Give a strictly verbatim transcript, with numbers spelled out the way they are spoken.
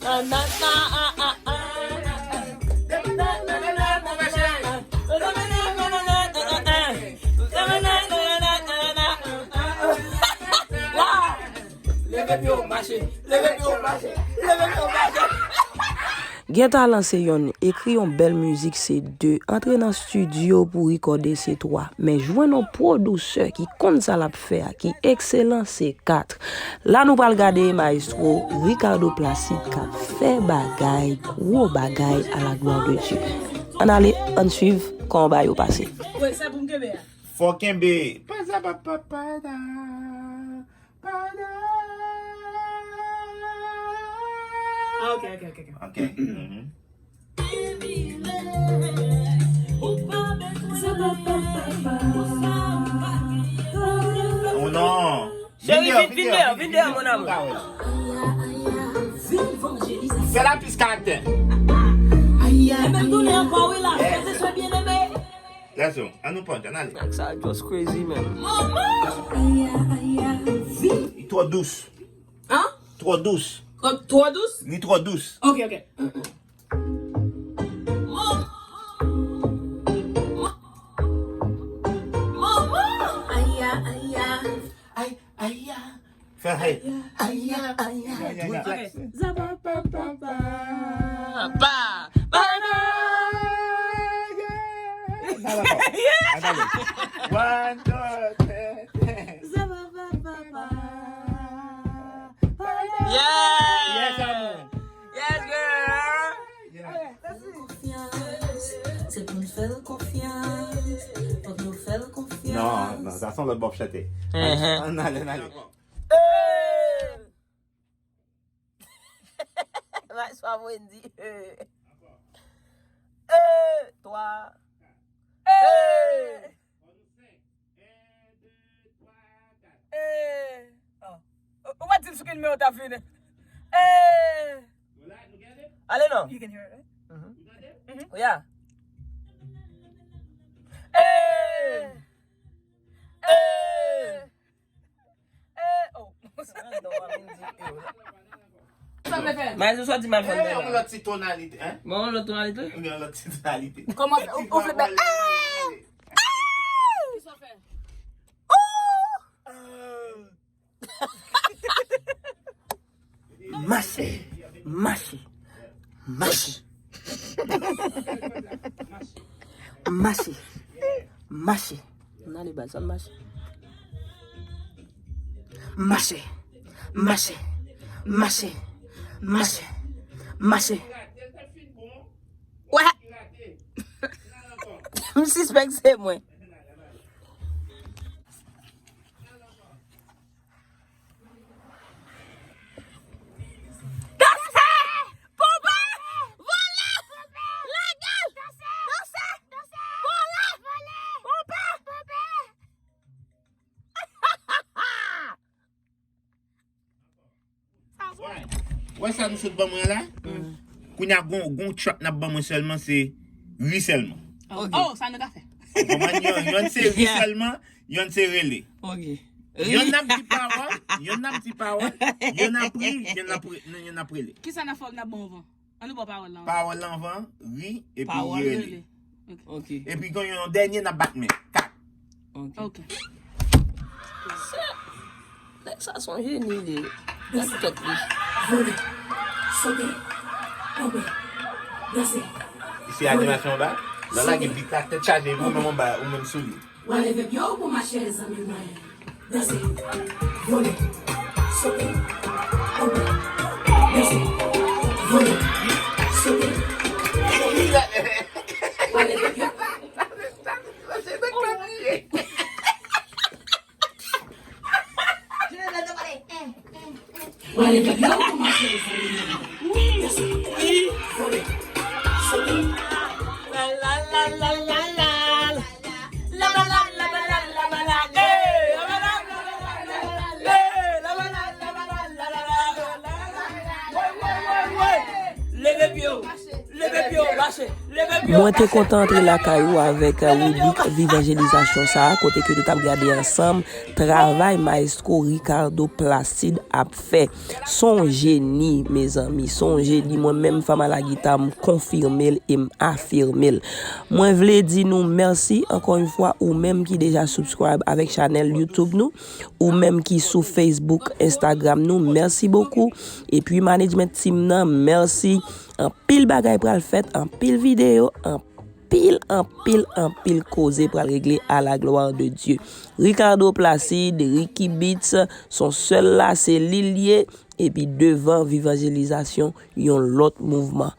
Leve pye w, mache. Leve pye w, mache. Leve pye w, mache. Gen talan se yonn, ekri yon bèl mizik se de, antre nan estidyo pou rekòde se twa, men jwenn yon pwodiktè ki konn sa l ap fè a, ki ekselan se kat. La nou pral gade mayestwo Ricardo Placide k ap fè bagay, gwo bagay, à la gloire de Dieu. Ann ale, ann swiv kòman bagay yo pase. Fò kenbe. Ah, ok, ok, ok, ok. Ok. Mhm. Oh non. Cheri, vin, vin deyò, vin deyò, mon amour. Fè la plis karaktè. E menm tounen ankò, wi, la. Frè e sè byeneme. Let's go. Ann nou punch, ann ale. Nèg sa just crazy, man. Li twò dous. Hein? Twò dous. Twò, twò dous? Li twò dous. Ok, ok. Ay, ay, ay. Fè hey. Ay, ay, ay. Ok. Zabapapapa. Pa. Pa. Yes. One, two, three. Zabapapapa. Yeah. Yes, amour. Yes, girl. Yeah. Konfyans, se pou n fè l konfyans. Fòk nou fè l konfyans. Non, non, sa se yon lòt bò pou chante. Ann ale, ann ale. Maestro Wendy. E. E. Twa. E. E. Oh. Ou pa di m sou ki nimewo w t ap vini. E. Ale non. You can hear it, right? Mhm. Mhm. Yeah. E. E. E. Oh. Maestro, sa di m al fè l. Yon lòt ti tonalite, hein? Bon, yon lòt tonalite? Yon lòt ti tonalite. Kòman ou, ou vle bè? Kisa w fè? Mache, mache, mache. Mache, mache. Ann ale baz, ann mache. Mache, mache, mache, mache, mache. Wè. M sispèk se mwen. Danse! Ponpe! Vole! Lage! Danse! Vole! Ponpe! Wè sa nou sot ban mwen la? Kounye a gon, gon track n ap ban mwen sèlman, se ri sèlman. Oh, sa nou ka fè. Ou konprann? Yonn, yonn se ri sèlman, yonn se rele. Ok. Yonn n ap di pawòl, yonn n ap di pawòl, yonn ap ri, yonn ap re-, yonn ap rele. Kisa n ap fè, n ap ban anvan? Ann nou pran pawòl la anvan. Pawòl la anvan, ri, epi rele. Ok. Epi gen yon dènye n ap bat men. Kat. Ok. Nèg sa se yon jeni li ye. Gad tèt li. Vole. Sote. Tonbe. Danse. Se animasyon anba. Lè w lage bit la, tèt chaje, ou menm anba, ou menm sou li. W a leve pye w pou mache, zanmi mwen. Danse. Vole. Sote. Tonbe. Danse. Vole. Sote. W a leve pye w. Wale, bebe, ou kòmanse, zanmi m. Yes. Wi. Vole. Sote. La, la, la, la, la, la. La, la, la, la, la, la, la, la. Hey, la, la, la, la, la, la, la, la. Hey, la, la, la, la, la, la, la. Woy, woy, woy, woy. Leve pye w. Leve pye w, mache. Mwen te kontan antre lakay ou avèk ribrik vivanjelizasyon sa a, kote ke nou t ap gade ansanm travay Maestro Ricardo Placide ap fè. Se yon jeni, mezanmi, se yon jeni. Mwen menm, Fama Lagita, m konfime l e m afime l. Mwen vle di nou mèsi ankò yon fwa, ou menm ki deja subscribe avèk chanèl YouTube nou, ou menm ki sou Facebook, Instagram nou, mèsi bokou. Epi management team nan, mèsi. Anpil bagay pral fèt, anpil videyo, anpil, anpil, anpil koze pral regle à la gloire de Dieu. Ricardo Placide, Ricky Beats, se yon sèl la, se li l ye, epi devan vivanjelizasyon, yon lòt mouvman.